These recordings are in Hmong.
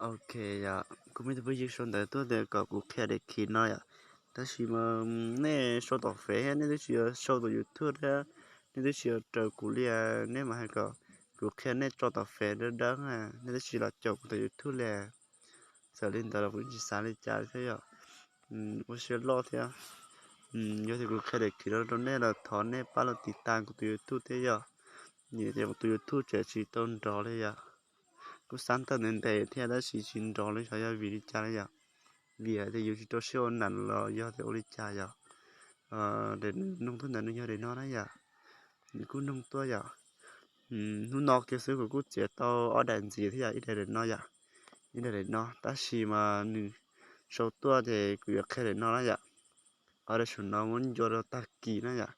Ok yom, kuv muaj ib tug phooj ywg sau ntawv tuaj tias kom kuv qhia daim khiv no yom. Tab sis mas nej sau tom Fev thiab nej twb tsis sau tom YouTube thiab, nej twb tsis raws kuv li, nej mas hais kom kuv qhia nej tso tom Fev dawb dawb, nej twb tsis los caum kuv tom YouTube li. Txawm li ntawd los kuv tsis xav li cas thiab yom. Ua siab loj thiab. Yog tias kuv qhia daim khiv no rau nej los thov nej pab los tiv tas kuv tus YouTube thiab yom. Vim tias kuv tus YouTube tseem tsis tau nrov li yom. Kuj xav tau ntev ntev thiab tab sis tsis nrov li, xyov yog vim li cas li yom. Vim hais tias yus tsis rau siab ua nam los yog tias ua li cas yom. Daim nws noog tuaj ntawd nws yog daim no na yom. Nws kuj noog tuaj yom. Hnub no kiag xwb kuv kuj txiav tau ob daim ntxiv thiab yom, ib daim daim no yom, ib daim daim no, tab sis mas nws sau tuaj ces kuv yuav qhia daim no na yom. Qhov daim saum no muab ncua rau tag kis na yom.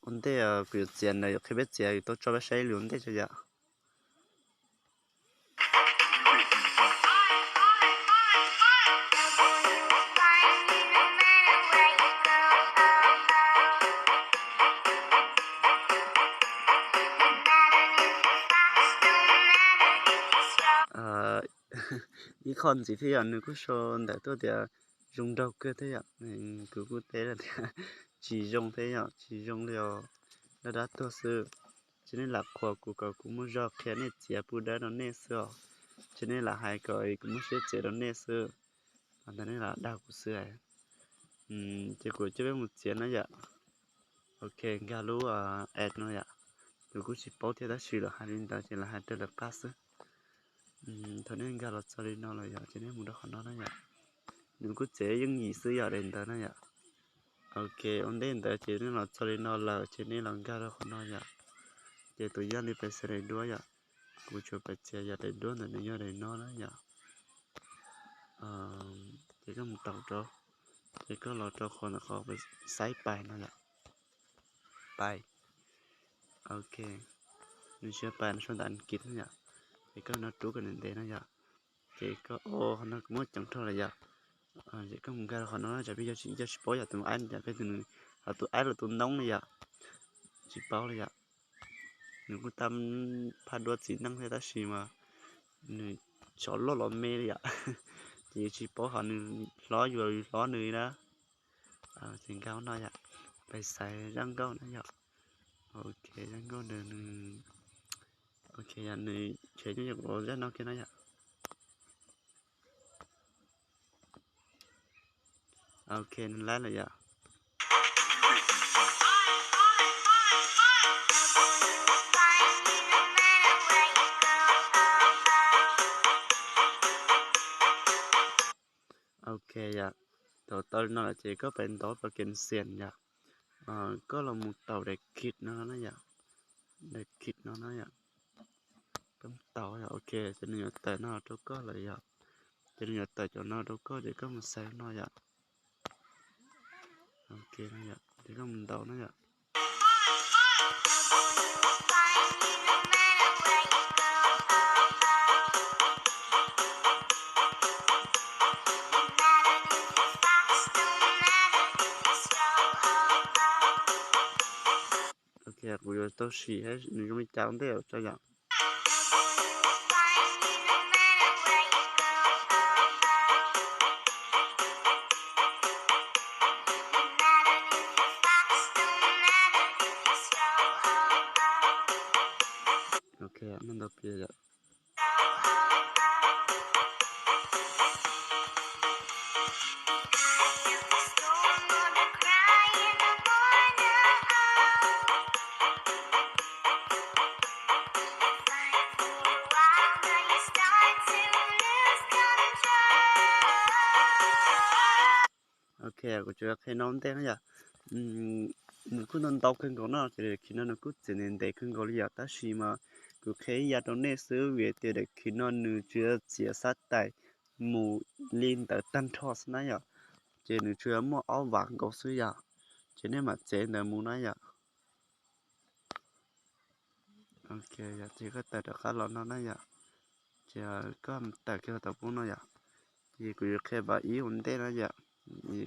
Ua ntej kuv yuav txiav ntawd yuav qhia peb txiav, yuav tau tso peb saib lus ua ntej tso yom. Ib qho ntxiv thiab yom, nws kuj sau ntawv tuaj tias zoo nraug kawg thiab yom. Kuv kuj teb tias tsis zoo thiab yom, tsis zoo li os, dab dab tuag xwb. Ces nej lam qhuas kuv kom kuv muaj zog qhia nej txiav pub dawb rau nej xwb os. Ces nej lam hais kom kuv muaj siab txiav rau nej xwb. Ntawd nej lam dag kuv xwb. Ces kuv coj peb mus txiav na yom. Ok, nkag lub app no yom. Kuv kuj tsis paub thiab tab sis lawv hais li ntawd ces lawv hais raws lawv qab xwb. Thaum nej nkag los txog li no lawm yom, ces nej mus rau qhov no na yom. Nws kuj txiav yooj yim xwb yom, daim ntawd na yom. Ok, ua ntej ntawd ces nej los txog li no lawm ces nej los nkag rau qhov no yom. Ces tus yaj li pes xees daim duab yom. Kuv tsuas pais txiav yog daim duab ntawd nws yog daim no na yom. Ces koj mus taus rau, ces koj los rau qhov ntawm qhov saib pais no yom. Pais. Ok. Nws tsis yog pais, nws sau ntawv Askiv na yom. Ces koj no rub kom ntev ntev no yom. Ces koj, o, qhov no kuv muab ceev rho lawm yom. Ces koj mus nkag rau qhov no na, tsam peb yog tsis, yog tsis paub yom, tus aib, peb tus nws, ho tus aib los tus noob na yom. Tsis paub li yom. Nws kuj tab phaj duab txiv neej thiab tab sis mas nws tsov loj los me li yom. Ces yus tsis paub ho nws hlob yus los yus hlob nws li na. Ces nkag no yom, pais xaiv zaj nkauj na yom. Ok, zaj nkauj ntawd nws, ok yom, nws tshem nyob rau zaj no kiag na yom. Ok, nws laib lawm yom. Ok yom, thaum tau li no lawm ces koj pais ntaus rau kev xiam yom. Koj los mus taus daim khit no na yom. Daim khit no na yom. Koj mus taus yom, ok, ces nws yuav tawm no rau koj lawm yom. Ces nws yuav tawm cov no rau koj ces koj mus xaiv no yom. Ok, ces koj mus ntaus na yom. Ok, kuv yuav tau sim nws zoo li cas ua ntej tso yom. Ok, muaj ntau pliag yom. Ok, kuv tsuas qhia no ntej na yom. Nws kuj ntau ntau kawg nkaus no, ces daim khit no nws kuj txiav ntev ntev kawg nkaus li yom, tab sis mas kuv qhia ib yav rau nej xwb vim tias daim khit no nws tsuas yog txiav xab tais mus li ntawd tag nrho xwb na yom. Ces nws tsuas yog muaj ob vam nkaus xwb yom, ces nej mam txiav ntawd mus na yom. Ok, yog ces koj tawm rov qab los no na yom. Ces koj tawm kiag los tom pub no yom. Ces kuv yuav qhia vam ib ua ntej na yom.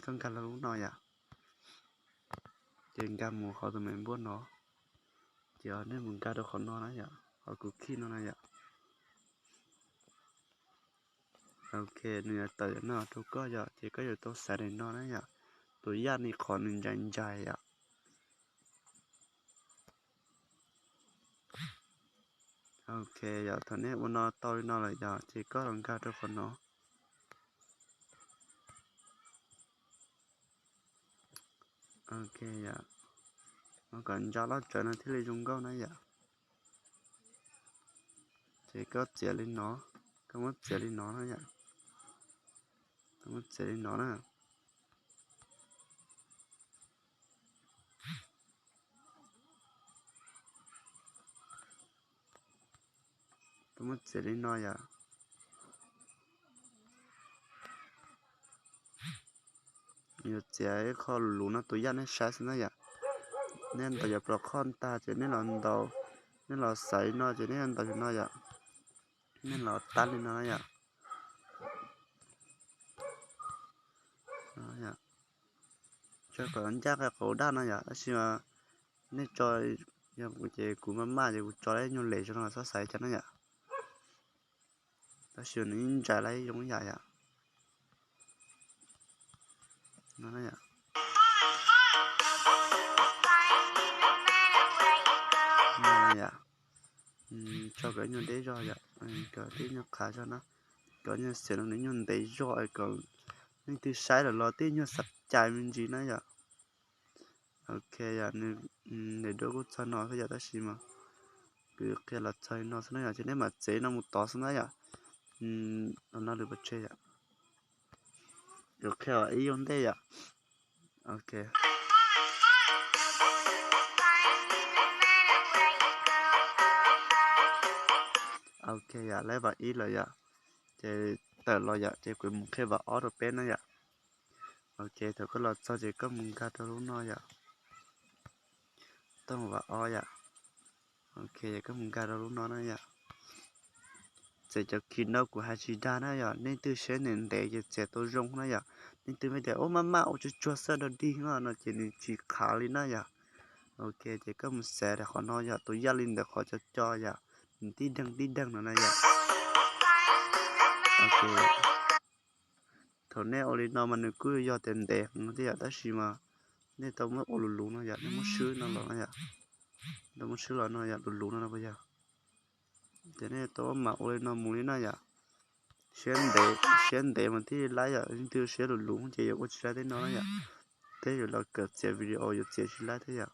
Koj nkag los lub no yom. Ces nkag mus qhov tus me npuaj no. Ces nej mus nkag rau qhov no na yom. Qhov kuv khij no na yom. Ok, nws yuav tawm no rau koj yom, ces koj yuav tau xaiv daim no na yom. Tus yaj li qhov nws ntsais ntsais yom. Ok, yog thaum nej ua no tau li no lawm yog ces koj los nkag rau qhov no. Ok, yog kom ntsa loj tsawv no thiaj li zoo nkauj na yom. Ces koj txiav li no, koj muab txiav li no na yom. Koj muab txiav li no na. Koj muab txiav li no yom. Yuav txiav ib qho luv luv no tus yaj nej saib xwb na yom. Nej ntaus cov plos qhoj ntag ces nej los ntaus, nej los xaiv no ces nej ntaus li no yom. Nej los tab li no na yom. Tso kom ncaj qe qauv daj no yom, tab sis nej tso, yog kuv ces kuv maj maj ces kuv tso lawm nyuag lem zoo no txhob xaiv cas na yom. Tab sis nws ib ntsais lawm zoo ib yam yom. Tso kom nyuag deb zog yom, kom tib nyuag qhav zog na, kom nyuag xiam no nws nyuag ntev zog kom leej twg saib lawm los tib nyuag xav cai me ntsis na yom. Ok yom, nws, nws duab kuj txog no xwb yom, tab sis mas kuv qhia los txog li no xwb na yom, ces nej mam txiav no mus tod xwb na yom. Los no lwm pov tseg yom. Kuv qhia ib ua ntej yom. Ok. Ok yom, lab vas ib lawm yom, ces tawm los yom, ces kuv mus qhia vas ob rau peb na yom. Ok, thaum koj los txog ces koj mus nkag rau lub no yom. Toj vas ob yom. Ok, koj mus nkag rau lub no na yom. Txawm cov kis no kuv hais tsis dag na yom, leej twg siab ntev ntev ces txiav tau zoo na yom. Leej twg me tias ub maj maj ua tsuag tsuag xwb dog dig no no ces nws tsis qhav li na yom. Ok, ces koj mus xaiv rau qhov no yom, tus yaj li ntawm qhov co co yom, nws tib deeg tib deeg no na yom. Ok, thaum nej ua li no mas nws kuj yog tias ntev heev thiab yom, tab sis mas nej tau muab ua luv luv no yom, nej muab swb no los no yom, tau muab swb los no yom, luv luv no no puas yog. Ces nej tau mam ua li no mus li na yom. Siab ntev, siab ntev mas thiaj li laib yom, leej twg siab luv luv ces yuav ua tsis laib tej no na yom. Thiab yuav los kawm txiav video yuav txiav tsis laib thiab yom.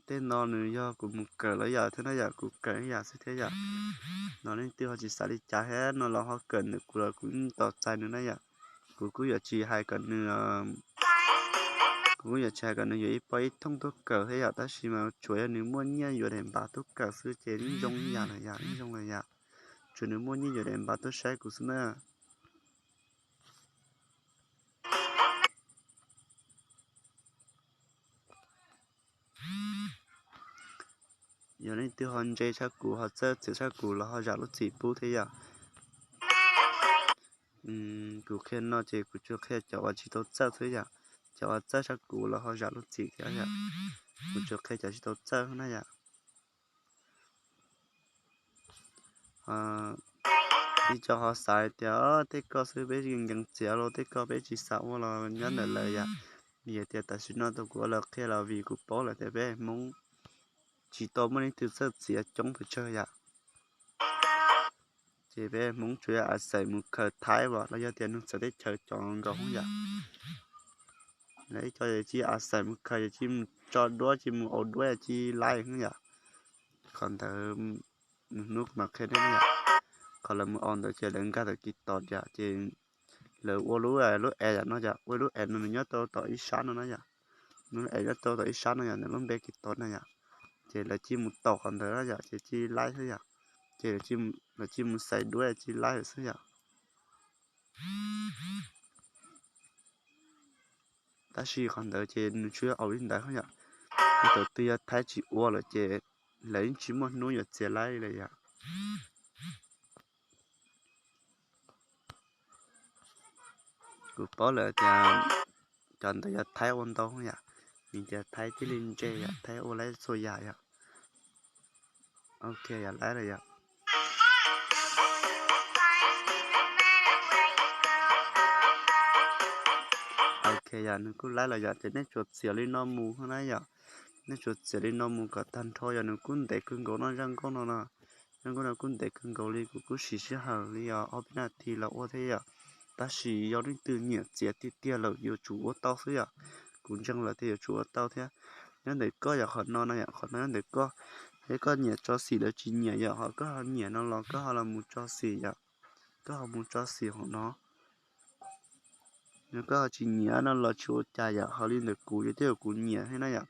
Tej no nws yog kuv mus kawm los yam thiab na yom, kuv kawm ib yam xwb thiab yom. No leej twg ho tsis xav li cas thiab no los ho kawm ntawm kuv los kuv yeej tos txais nws na yom. Kuv kuj yuav tsis hais kom nws, kuv kuj yuav tsis hais kom nws yuav ib pob ib thooj tuaj kawm thiab yom, tab sis mas tsuav yog nws muaj nyiaj yuav daim npav tuaj kawm xwb ces yeej zoo ib yam lawm yom, yeej zoo lawm yom. Tsuav nws muaj nyiaj yuav daim npav tuaj saib kuv xwb na. Yog leej twg ho ntse tshaj kuv, ho txawj txiav tshaj kuv los ho zam lub txim pub thiab yom. Kuv qhia no ces kuv tsuas qhia cov uas tsis tau txawj xwb yom. Cov uas txawj tshaj kuv los ho zam lub txim thiab yom. Kuv tsuas qhia cov tsis tau txawj na yom. Ib co ho xav tias tej ko xwb peb nkees txiav los tej ko peb tsis xav ua los nyob ntawm lawv yom. Vim tias tam sim no tau kuv ua los qhia los vim kuv paub lawm tias peb Hmoob tsis tau muaj leej twg txawj txiav coob pes tsawg yom. Ces peb Hmoob tsuas yog a xais mus khaws Thaib los yog tias nug txawv teb chaws cov nkaus yom. Lawv ib co cia a xais mus khaws, cia mus tso duab, cia mus ua duab, cia laib yom. Qhov ntawd hnub kuv mam qhia nej yom. Qhov lawv mus ua ntawd ces lawv nkag tau kis tos yom, ces lawv ua lub, lub es yom no yom, ua lub es no nws nyob rau tom ib sab no na yom. Lub es nyob rau tom ib sab no yom, nws lub npe kis tos na yom. Ces lawv cia mus taum qhov ntawd na yom, ces cia laib xwb yom. Ces lawv cia mus xais duab cia laib xwb yom. Tab sis qhov ntawd ces nws tsuas yog ua li ntawd yom. Thaum twg yog Thaib tsis ua lawm ces lawv yeej tsis muaj hnub yuav txiav laib li lawm yom. Kuv paub lawm tias cov ntawd yog Thaib ua ntau yom. Ces Thaib thiaj li ntse yom, Thaib ua laib txhua yam yom. Ok yom, laib lawm yom. Ok yom, nws kuj laib lawm yom, ces nej tsuas txiav li no mus na yom. Nej tsuas txiav li no mus kom tag nrho yom, nws kuj ntev kawg nkaus no, zaj nkauj no no. Zaj nkauj no kuj ntev kawg nkaus li, kuv kuj siv sij hawm li ob peb nas this los ua thiab yom. Tab sis yog leej twg nyiam txiav tiag tiag lawm yuav tsum ua tau xwb yom. Kuv ntseeg lawm tias yuav tsum ua tau thiab. Nyob ntawm koj yom, qhov no no yom, qhov no nyob ntawm koj. Thiab koj nyiam tso xim lawv tsis nyiam yom, ho koj ho nyiam no los koj ho los mus tso xim yom. Koj ho mus tso xim hauv no. Yog koj ho tsis nyiam no los tsis ua cas yom, ho li ntawm kuv yog tej zaum kuv nyiam thiab na yom.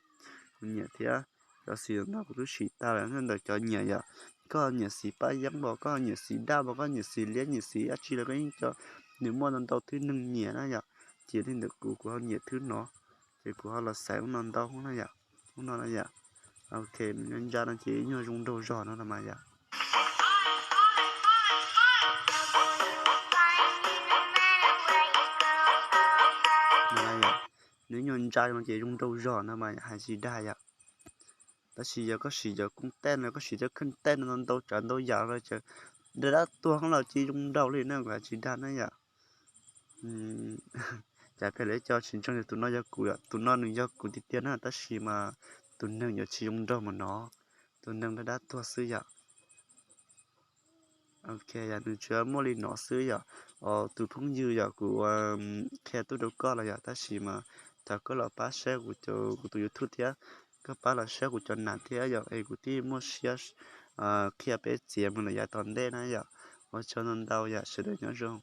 Kuv nyiam thiab, cov xim ntawd kuv twb sim tag lawm, nyob ntawm cov nyiam yom. Koj ho nyiam xim paj yeeb los koj ho nyiam xim daj los koj nyiam xim liab nyiam xim dab tsi los koj yeej coj, nws muaj ntau ntau thwb neeg nyiam na yom. Ces li ntawm kuv, kuv ho nyiam thwb no, ces kuv ho los xaiv ub no ntau na yom. Ub no na yom. Ok, nws nyuag ntsa no ces nyuag zoo nraug zog no no mas yom. Nws nyuag ntsa no ces zoo nraug zog no mas hais tsis dag yom. Tab sis yog koj siv cov koob tej no, koj siv cov kheej tej no ntau tsav ntau yam no ces dab dab tuag los tsis zoo nraug li na, kuv hais tsis dag na yom. Cas pheej lawv cov tsis ntseeg tias tus no yog kuv yom, tus no nws yog kuv tiag tiag na, tab sis mas tus neeg yuav tsis zoo nraug mas no, tus neeg dab dab tuag xwb yom. Ok, yog nws tsuas muaj li no xwb yom. Tus phooj ywg yom, kuv qhia tuaj rau koj los yom, tab sis mas thov koj los pab saib kuv, kuv tus YouTube thiab, koj pab los saib kuv cov nas thiab yom, es kuv thiaj muaj siab qhia peb txiav mus lawm yav tom ntej na yom. Ua tsaug ntau ntau yom, sawv daws nyob zoo.